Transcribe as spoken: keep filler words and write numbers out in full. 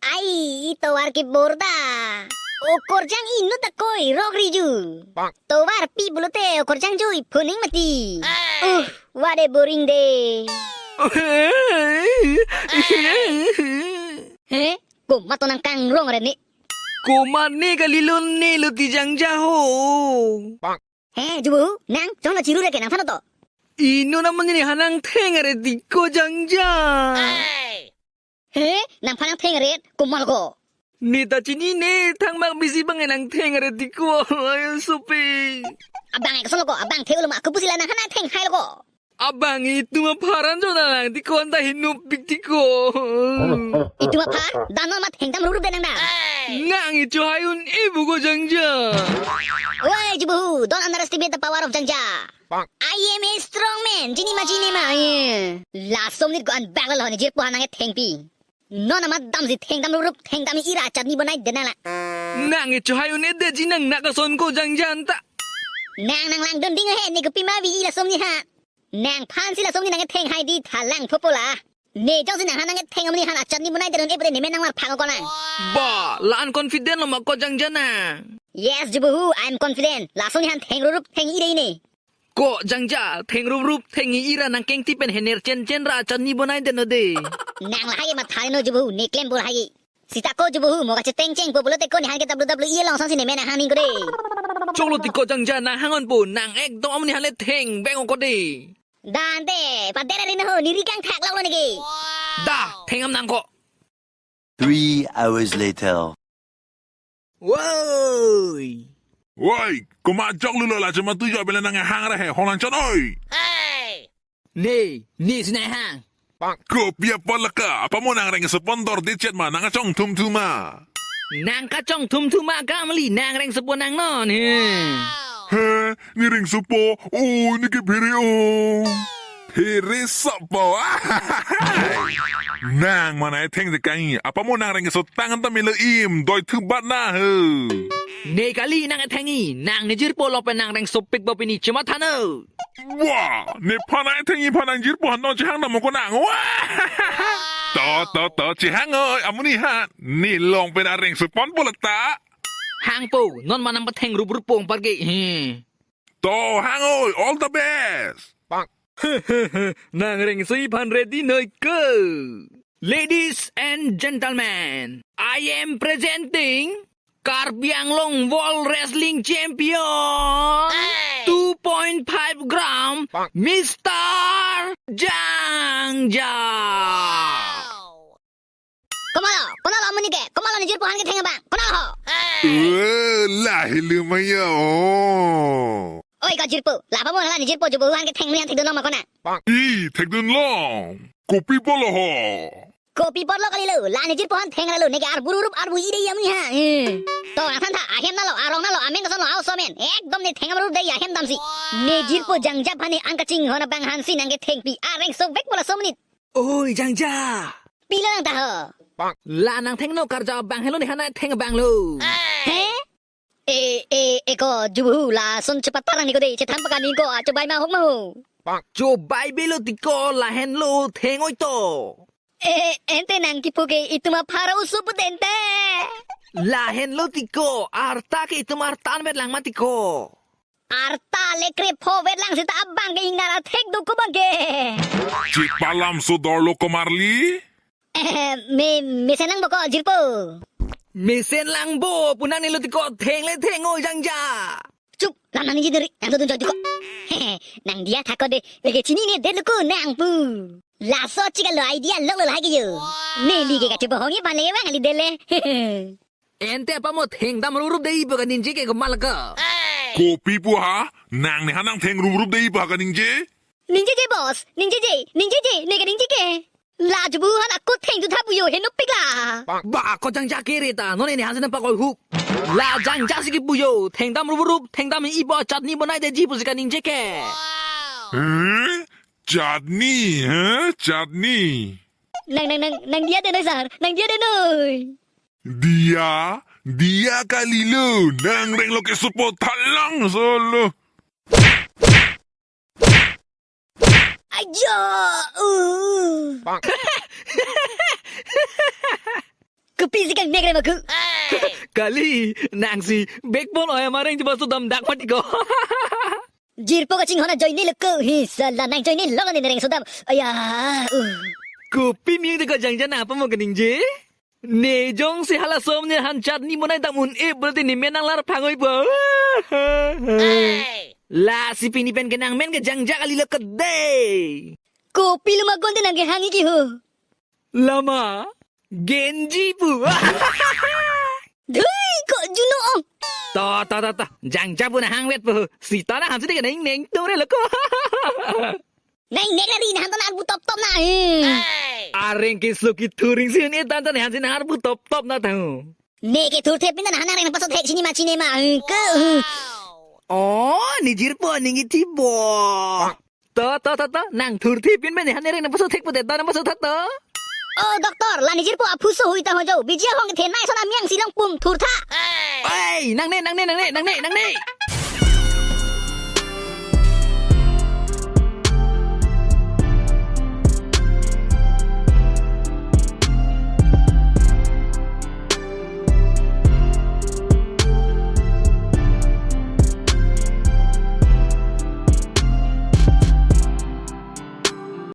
Ai, itovar ke borda. Okorjang inut ta koi rok riju. Tovar pi pulote okorjang jui phuning mati. Uh, what a boring day. He, komat to nangkangrong re ne. Komat ne kalilo, ne lo ti jangja ho. He, jubu, nang, chonglo chiru re ke nangthan to. Inut amonit ne ha nangtheng are ti ko jangja. He, nangphan nangtheng are, komat ko. Ne ta chinine, thangmak bisi abang nangtheng are ti ko, ayo sopi. Abang ekson lo ko, abang theu lo ma, kopusi la nang ha nangtheng hai lo ko. Abang itum apharan jo nang ti ko anta hinupik ti ko. Itum aphar, dan non ma thengdam ruruk de nang da. Nang icho hai un-e pu ko jangja. Woi, jubu, don't underestimate the power of jangja. I am a strong man, chini ma chini ma. Eh. Laso amonit ko an bak lo ne jirpo ha nangthengpi. Non amat damsi thengdam ruruk, thengdam ira chutney bonai de nang la. Nang icho hai un-e de ji nang nak ason ko jangja anta. Nang nanglang dun ding he, ne kopi ma vi laso amonit ha. Nangphansi laso amonit nangtheng hai di thalang phopo la. Ne jongsi nang ha nangtheng amonit han a chutney bonai de non e pute ne men nangmar phang ko nang. Ba, la-an confident lo ma ko jangja nang. Yes, jubu, I am confident. Laso amonit han theng ruruk theng ire ne. Ko jangja, theng ruruk theng ira nangkengti pen hener chen chen ra chutney bonai de non de. Nang lahai matha no jubu, ne klem bor hai. Sita ko jubu, mo kacheteng cheng po pulote ko ne han ke W W E along sangsi ne men nang hangning ko de. Choklo ti ko jangja nang hang-on po, nang ekdom amonit han le theng beng ko de. Dante, padera rin ho, niri kangthak lok lo ne ke. Da, thengdam nang ko. Three hours later. Woi. Woi, komat jok lulo la chomatu jo bela nang hang ra he, holang chon oi. Ne, ne si nang hang. Kopi apot la ka, apa mo nang reng sopon dor de chet ma, nang kachongthum thuma. Nang kachongthum thuma ka mali, nang reng sopon nang non he. He, ne reng sopo, o, ne ke phere o. Phere sopo. Nang ma nangtheng de kangi, apa mo nang reng sotang ta melo im, doi thu bat na he. Ne kali nangthengji, nang ne jirpo lo pen nang reng sopik bo pini chima thano. Wah, nephan nangthengji aphan nang jirpo han non chehangdam ko nang. Wah! To, to, to, chehang oi, amonit han. Ne long pen areng sopon po la ta. Hang po, non ma nangpatheng ruruk po parke. Hmm. To, hang oi, all the best. Nang reng sopik aphan ready noi ko. Ladies and gentlemen, I am presenting Karbi Anglong World Wrestling Champion, hey, two point five gram, Mister Jangja. Komatlo, komatlo amonit ke, komatlo ne jirpo han ketheng abang, komatlo ho. Eh, lahelo ma ya o. Oi ko jirpo, la apa mo la ne jirpo jubu han ketheng amonit han thekdun long ma ko nang. I, thekdun long. Kopi apot lo ho. Kopi apot lo kalilo, la ne jirpo han theng lalo, ne ke arbu ruruk arbu ire ya amonit ha. Hmm. To nangthan tha, ahem nalo, arong nalo, amen ta son lo, a-oso amen. Ekdom ne thengdam ruruk de ya ahem damsi. Ne jirpo jangja aphan ne an kachinghon abang hansi nangkethengpi, areng sopik po laso amonit. Oi jangja. Pilo nang ta ho. La nangthengno karja abang helo ne ha nangtheng abang lo. He? E, e, e ko jubu lason chepatar nang ne ko de, chethang pakan ne ko, a chobai ma hok ma ho. Chobai belo ti ko lahenlo theng oi to. E, ante nang kipu ke itum aphar oso pute ante. Lahenlo ti ko, arta ke itum arta anvet lang ma ti ko. Arta le krepho vet lang seta abang ke ingnar athek do ko abang ke. Chepalam so dor lo ko marli. Eh, me, mesen lang bo ko jirpo. Mesen lang bo, pu nang nelo ti ko theng le theng oi jangja. Chup, la nang ningje neri, nang dodun joi ti ko. Nang diya tha ko de, lake chinine det lo ko nang pu. Laso chiklo idea lok lo lahai ke yo. Neli ke kachibohong-i aphan le vang kali det le. Ante apa mo thengdam ruruk de-i pu kaningje ke komat la ko. Kopi pu ha? Nang ne ha nangtheng ruruk de-i pu ha kaningje? Ningjeje boss, ningjeje, ningjeje, ne kaningje ke. La jubu han ako thengdun tha pu yo, henopik la. Ba ako jangja kere ta, non ne hansi nangpakoi hup. La jangja si kipu yo, thengdam ruruk, thengdam-i pu chutney bonai deji pusi kaningje ke. Huh? Chutney, huh? Chutney. Nang, nang, nang, nang diya det noi sir, nang diya det noi. Diya, diya kalilo, nang renglo ke support thalang solo. Ai Jo, uh. Kopisi kangnek re ma ko? Kali, nangsi, bekpon oi amareng jiba sodam dak mati ko. Jirpo kachinghon ajoine lo ko, hi sala nang joine lo ne reng sodam. Aya, uh. Kopi ming de ko jangjana apa mo kaningje? Ne jongsi hala som ne han chatni monai dam un-e bolte ne men nanglar phangoi po. Lasi pini pen ke nangmen ke jangja kali lo kede. Kopi lo ma konte nang kehang iki ho? Lama, Genji pu. Dhui, ko juno ong. To, to, to, to. Jangja pu nahang vet pu. Sita nang hansi de neng neng tung re lo ko. Neng neng nari nang to nang bu top top na. Hmm. Areng ke suki thuring sin e tan tan hansi nang bu top top na tau. Ne ke thurthe pin nang nang reng paso thek sini ma chine ma. Hmm, ke. Hmm. Oh, ne jirpo ningje thibo. To, to, to, to, nang thurthe pin pen han reng nang paso thek pute to nang paso tha to. Oh, doctor, la ne jirpo aphuso hui ta ho jo. Biji ahong the nai son amiang si long pum thurtha. Oi, nangne, nangne, nangne, nangne, nangne.